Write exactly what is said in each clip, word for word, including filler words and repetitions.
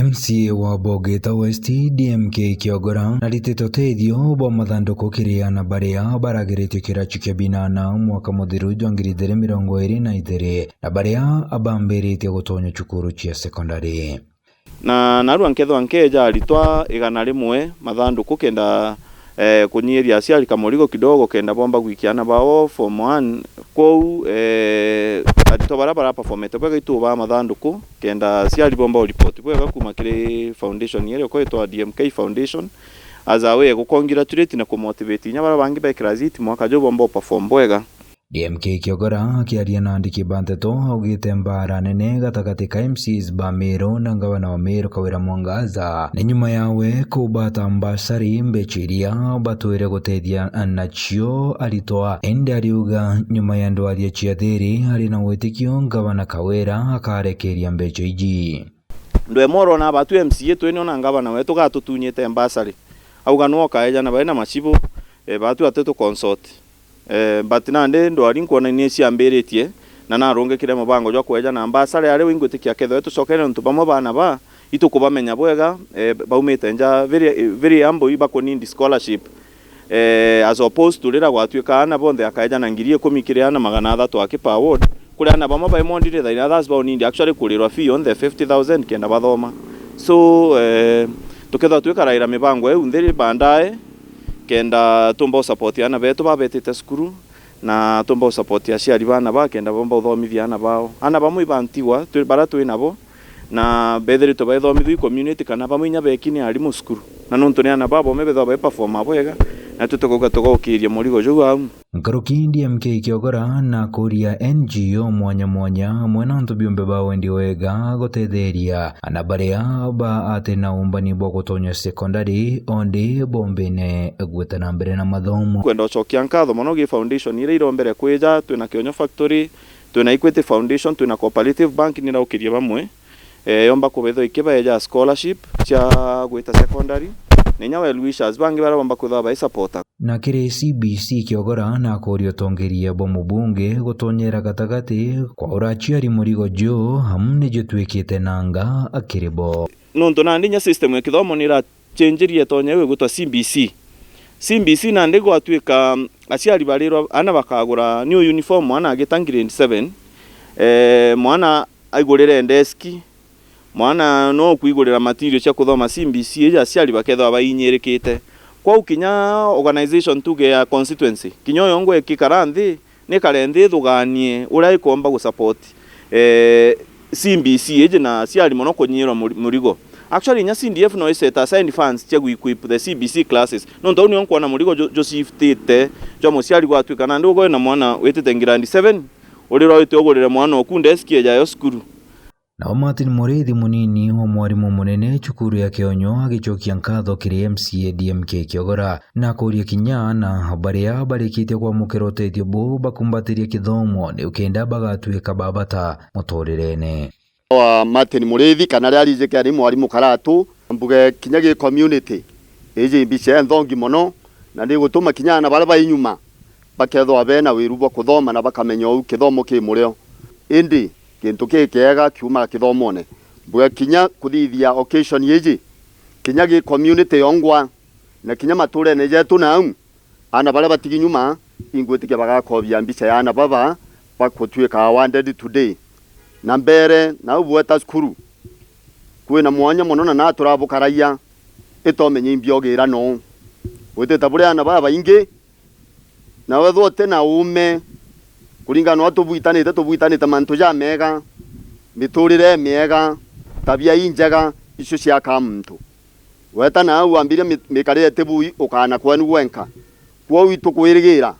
M C A wa Bogita West, D M K Kiogora, naritite utethio bwa mathanduku kiri ana baria baragiritie kirachi kia binana mwaka muthiru jwa ngiri igiri mirongo iri na igiri, na baria abambiritie gutonya cukuru cia sekondari. Na narua nkethwa nkeeja aritwa igana rimwe mathanduku kenda, eh, kunyiiria aciari kamurigo kidogo kenda bomba gwikia ana bao form one. Kwou, eh, aritwa baria baraperformete bwega itubaa mathanduku kenda aciari bomba uripoti bwega kuuma kiri foundation iria ikoitwa D M K Foundation, as a way ya gucongratulate na kumotivate inya baria bangi be class eight mwaka juu bomba uperform bwega. D M K Kiogora akiaria na andiki ba nteto augite mbaara nene gatagati ka M Cs ba Meru na ngavana wa Meru Kawira Mwangaza ni nyuma yawe kubata mbasari, mbecha iria batwire gutethia nacio aritwa. Indi ariuga nyuma ya ndwaria cia thiri, ari na witikio ngavana Kawira akarekeria mbecha iji. Ndwemorona batu M C A twene ona ngavana wetu gatutunyite mbasari. Auga nwe ukaejana bai na macibu, eh, batu ate tu consult. Eh, but nandi ndwari nkwona ni ciambiritie, na narungikire mubango jwa kweja na mbasari aria wingwitikia kethwe tucokere nontu bamwe bana ba itukubamenya bwega, eh, baumite nja very, very humble, ibakunindi scholarship. Eh, as opposed to rira gwatuika ana bonthe akaeja na ngiri ikumi kiri ana magana athatu aki per ward, kuri ana bamwe bai mondire thaina others baunindi actually kurirwa fee yonthe fifty thousand kenda bathoma. So, eh, tukethwa twikaraira mibango iu nthiri baadaye, kenda tumba usupport ana betu babetite cukuru, na tumba usupport aciari bana ba kenda bomba uthomithia ana bao. Ana bamwe ibantigwa twi, bara twi nabo, na bethiritwe baithomithua i community kana bamwe inya beki ni arimu cukuru. Na nontu ni ana babome bethwa baiperforma bwega, na tutikauga tugaukiria murigo juu au. Nkaruki D M K Kiogora na kuria N G O mwanya mwanya amwe na antu biumbe ba wendi wega gutetheria ana baria ba ati na umbani bwa gutonya sekondari, ondi bombene gwita na mbere na mathomo. Kwenda ucokia nkatho mono gi foundation iria irombere kwija, twina Kionyo Factory, twina Equity Foundation, twina Cooperative Bank, niraukirie bamwe, eh, yomba kubethwa ikibaeja scholarship cia gwita secondary, na inya well wishers bangi baria bomba kwithwa baisupporta. Na kiri C B C Kiogora na kuria utongeria bwa mubunge gutonyera gatagati kwa uraciari murigo juu, amu ni jutwikite nanga akiri bo. Nontu nandi inya system ya kithomo ni irachenjirie tonya iu igwitwa C B C. C B C nandi gwatuika aciari barirwa ana bakagura new uniform mwana agita grade seven, eh, mwana aigurire deski, mwana no kwigurira material cia kuthoma C B C iji aciari bakethwa bainyirikite. Kwou kinya organization tuge ya constituency, kinya uyo ngwe ikikara nthi, nikare nthi ithuganie uria ikomba gusupport, eh, C B C iji na aciari mono kunyirwa muri-, murigo. Actually, inya C D F no i set aside funds cia gu-equip the C B C classes. Nontu au nio nkwona murigo ju-, jushiftiite jwa muciari gwatuika nandi ugo wina mwana witite grade seven, urirwa wite ugurire mwana oku deski ejayo cukuru. Nao Martin Muriithi, munini wa mwarimu munene cukuru ya Kionyo, agicokia nkatho kiri M C A D M K Kiogora na akuria kinya ana baria barikitie kwamukira utethio buu bakumbatirie kithomo ni ukenda bagatuika ba bata muturirene. Wa Martin Muriithi, kana aria arijike ari mwarimu karatu, mbuge kinya gi community iji mbica enthongi mono, na ni gutuma kinya ana baria bai nyuma bakethwa bena wiru bwa kuthoma na bakamenya uu kithomo ki murio. Indi gintu kikiega kiumaga kithomone. Mbuga kinya kuthithia occasion iji, kinya gi community yongwa, na kinya maturene jetu nau, ana baria batigi nyuma, ingwitikia bagakobia mbica ya ana baba bakutuika awarded today. Na mbere, nau bweta cukuru, kwina mwanya mono na na turabukaragia, itomenya imbiogira no. Gwitite buria ana babaingi, na wethwa uti na uume, kuringana na uria tubwitanite, tubwitanite mantu jamega, miturire imiega, tabia injega, icio ciakaa muntu. Weta na au wambiria mi-, mikarire ti bui, ukaana kwenu gwenka. Kwou itukwirigira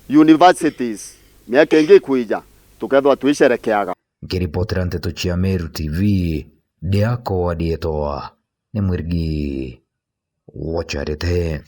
universities, miaka ingi ikwija, tukethwa twicerekeaga. Nkiripotera nteto cia Meru T V, ndiakwa ndietwa ni Mwirigi Wacharite.